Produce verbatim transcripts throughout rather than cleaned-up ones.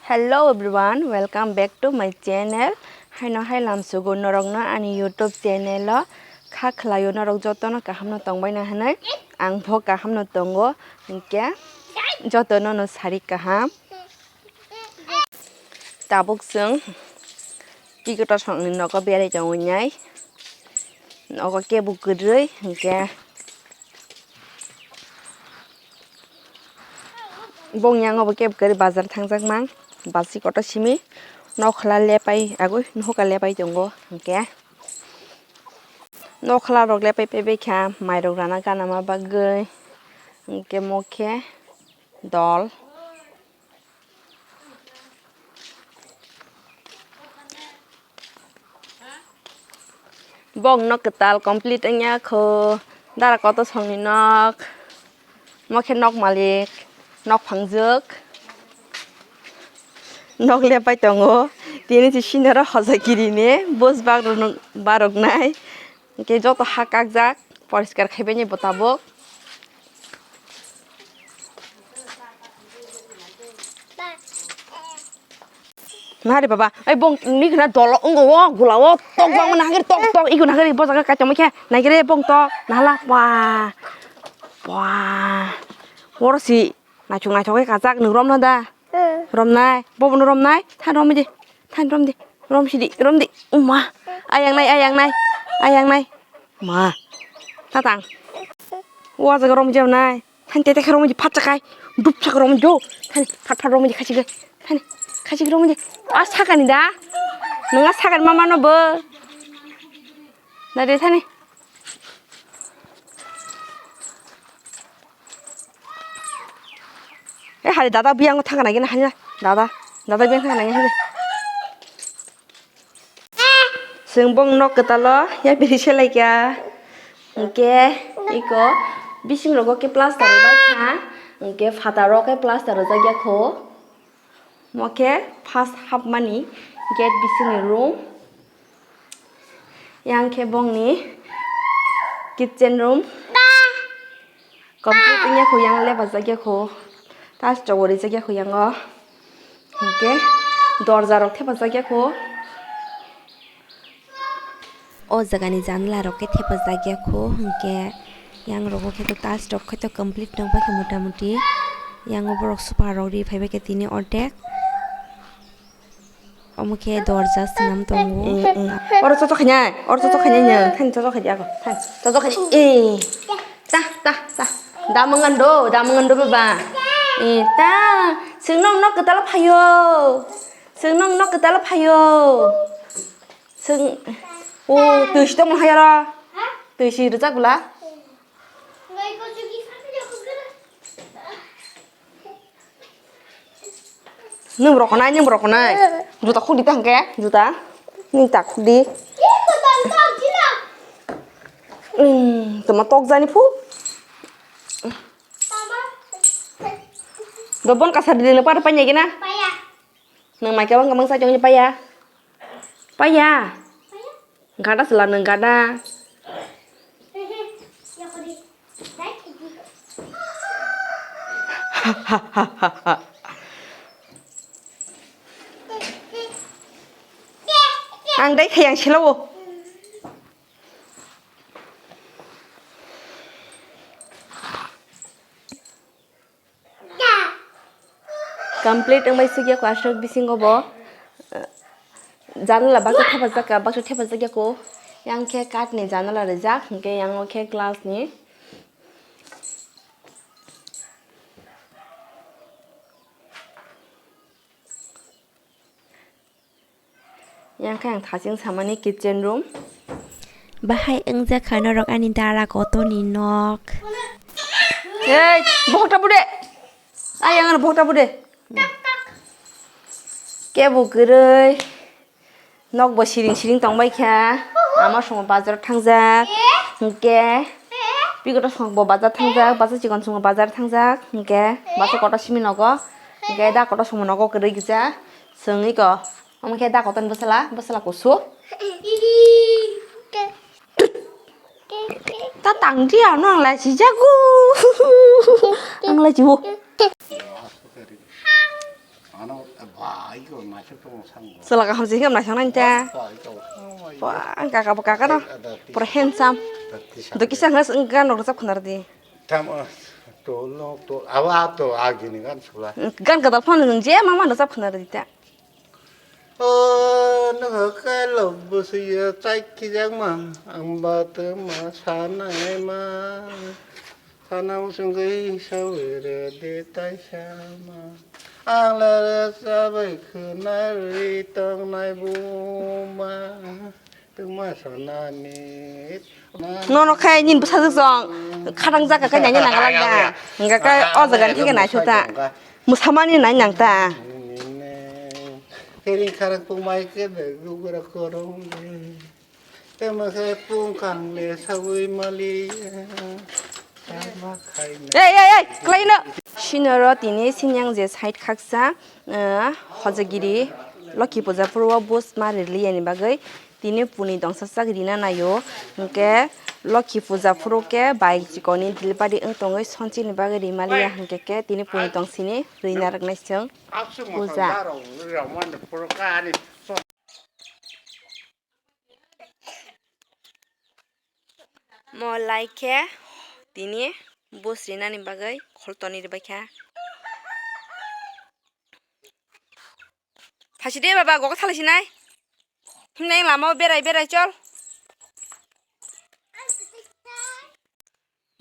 Hello everyone, welcome back to my channel. Haino hai lamsugo norokno ani YouTube channel o kha khlaio, norok jotono kaham no tongbaino hinwi. Ang bo kaham no tongo, hinkhe jotono no sari kaham. Tabuk chwng Pikotosongni nogo berai tongwi nai. Nogo kebo kwrwi hinkhe. Bongni yango bo kebo kwrwi bazar thangjak mang. Basi kotor simi nokhla lepai agwi nohoka lepai tongo hinkhe. Nokhla rok lepai paibai kha mairok rana gana ma bagwi hinkhe mo khe dol. Bong nok kwtal complete wngya kho. Dara koto songni nok. Mo khe nok malik, nok phangjwk. Nok lepai tongo. Tini si sinaro hoja kirini bus bak rok barok nai. Hinkhe joto ha kakjak, poriskar khaibaini bo tabuk. Nari baba, ai bong ni khna dolo wngko o, gula o, tok bang mana hagir tok tok, igun hagir bo jaga kaitor mokhe, naigire bong tok, nahala, wah, wah, oro si, naithok naithok khe kajak, nwng romna da, romnai, bobo no romnai, than romdi, than romdi, romsidi, romdi, uma, ayang nai, ayang nai, ayang nai, ma, tatang, o jaga romjao nai. Thani tete khe romwi di phat chakai. Dup chak romwi do. Thani phat phat romwi di khachigwi. Thani khachigwi romwi di. A sakani da. Nwnga sakani mama no bo. Nade thani. E hari dada biyang thangana gina hanya. Dada. Dada biyang thangana gina hanya. Chwng bong nok kwtalo yapri se laikha. Hinkhe iko bising rogo khe plaster rwjak kha. Hinkhe phataro khe plaster rwjak ya kho. Mo khe first hapmani gate bisingni room. Yang khe bongni kitchen room. Complete wngya kho, yang lepajak ya kho. Tiles rok bo rijak ya kho yango. Hinkhe dorja rok thepajak ya kho. O jaga ni janla rok khe thepajak ya kho. Hinkhe yang rogo khe to tiles rok khe to complete nokbai khe mota moti. Yang o borok sofa rok ri phaibai khe tini ordek. Omo khe dorja swnam tongo. Oro chochok khainai, oro chochok khainai nang, thani chochok khaidi ako, thani chochok khaidi, eh, ta, ta, ta, da mangan do, da mangan do baba, eh, ta, chwng nong nok kwtal phaio, chwng nong nok kwtal phaio, chwng, o, twi si tongma hai oro, twi si rwjak bwla. Nwng rok nai, nwng rok nai. Juta khuk di ta hwnkhe, juta. Nwng ta khuk di. Hmm, tama tok jani phu. Do bon kasa di le par pa nyagi na. Nwng mai kebang kebang sa chong paya. Paya. Gada sela nwng gada. Ang dai thayang selawo. Complete wngbai sukya kho aswk bisingo bo, eh, janala baksa thepajak kha, baksa thepajak ya kho. Yang khe kath ni janala rijak, hwnkhe yang o khe glass ni. Yang khe ang thaching samani kitchen room. Bahai wngjakha norok ani dara kotorni nok. Ei, bohok ta bude. Ai, ang ano bohok ta bude. Kebo kwrwi. Nok bo siring siring tongbai kha. Ama songo bazar thangjak. Hwnkhe. Bigoro songo bazar thangjak. Bazar chikon songo bazar thangjak. Hwnkhe. Bazar kotor simi nogo. Hwnkhe da kotor songo nogo kwrwi kisa. Chwng iko. Omo khe da kotorni bwsala, bwsala kusu. Ta tang di ano ang lai si jago. Ang lai jibo. Ano Chwla kaham se himnai sanai ta. Ba, ang kaka bo kaka no. Pura handsome. Doki sa hwnga wng gan rok rwchap khwna rwdi. Tamo, to, no, to, awa, to, agini gan sula. Gan gadal phano nwng je mama rwchap khwna rwdi ta. O, nwng kailok bwswiya chai kijakma, ang ba twma sanai ma. Sana usungwi sawi rwdi taisama. Ang lere sabai khwnarwi tongnai buma. Tuma sanani. Nono khai nini bwsajwk song khadang jaka khai nanya nang lag da. Hingga khe o jaga ni thike naitho ta. Mwsamani nai nang ta. Kering kharang pung mai ke de gugura korong de. Tama khe pung kang le sawi mali. Sama khai na. Ei, ei, ei, kwlai no. Sinoro tini sinyang je side khaksa, eh, Hojagiri Lokhi Puja phuru o bus ma rili yani bagwi. Tini puni dongsa sak rina naio, hwnkhe Lokhi puja phuru khe bai chikoni delivery wng tongwi sonchini bagwi rimaliya, hwnkhe khe tini puni dongsini rina rwknai chwng puja. Mo lai khe tini bus rinani bagwi kholtoni rwbaikha. Phaisi de baba, gogo thalai sinai. Himnai lama o berai berai chol.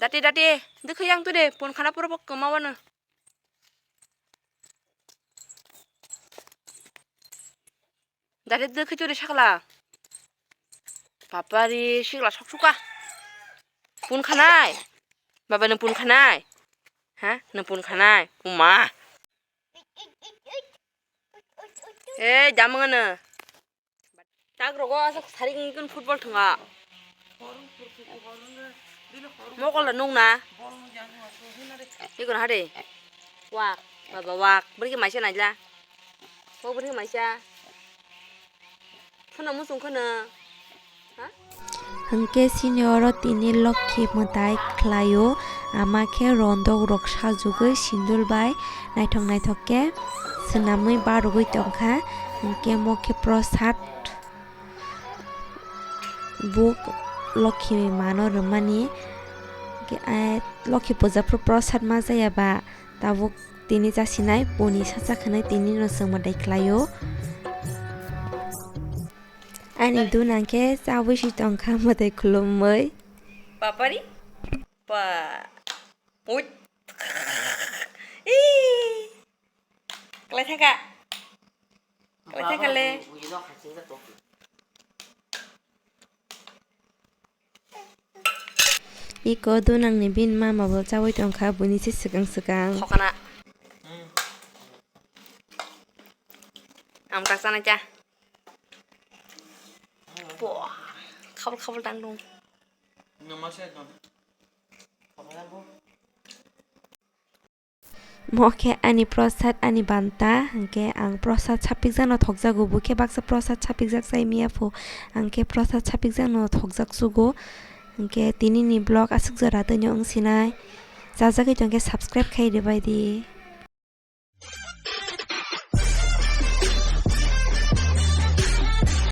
Dati dati, dikhe yang tu de, pun khana pura bok kema wano. Dati dikhe tu de sakla. Papari sikla sok suka. Pun khanai. Baba nang pun khanai. Ha, nang pun khanai. Uma. Eh, jamang na. Tak rogo asa saring kun football thunga. Mokol da nung na. Ikon hade. Wak, baba wak. Beri ke maisa najla. Mo beri ke maisa. Kheno musung kheno. Hwnkhe sini oro tini Lokhi mwtai khlaio, ama khe rondok rok sajugwi sindul bai naithok naithok khe swnamwi barogwi tongkha, hwnkhe mo khe prosad buk Lokhi mano rwmani, hwnkhe, eh, Lokhi puja phuru prosad ma jaya ba tabuk tini chasinai boni sacha khwnwi tini no chwng mwtai khlaio. Ani duna khe chawi si tongkha mwtai khulumwi. Papari? Pa. Put. Ih. Klai thangka. Klai thangka le. Iko dunangni bini mama bo chawi tongkha, buini se swkang swkang. Khokna. Ang tak sana cha. Bo, khabul khabul tang dong. Mo khe ani prosad, ani banta, hwnkhe ang prosad sapikjakno thokjago, bo khe baksa prosad sapikjak chai miya pho, ang khe prosad sapikjakno thokjak sugo, hwnkhe tinini vlog aswk jora twino wng sinai, chajagwi tongkhe subscribe khai rwbai di.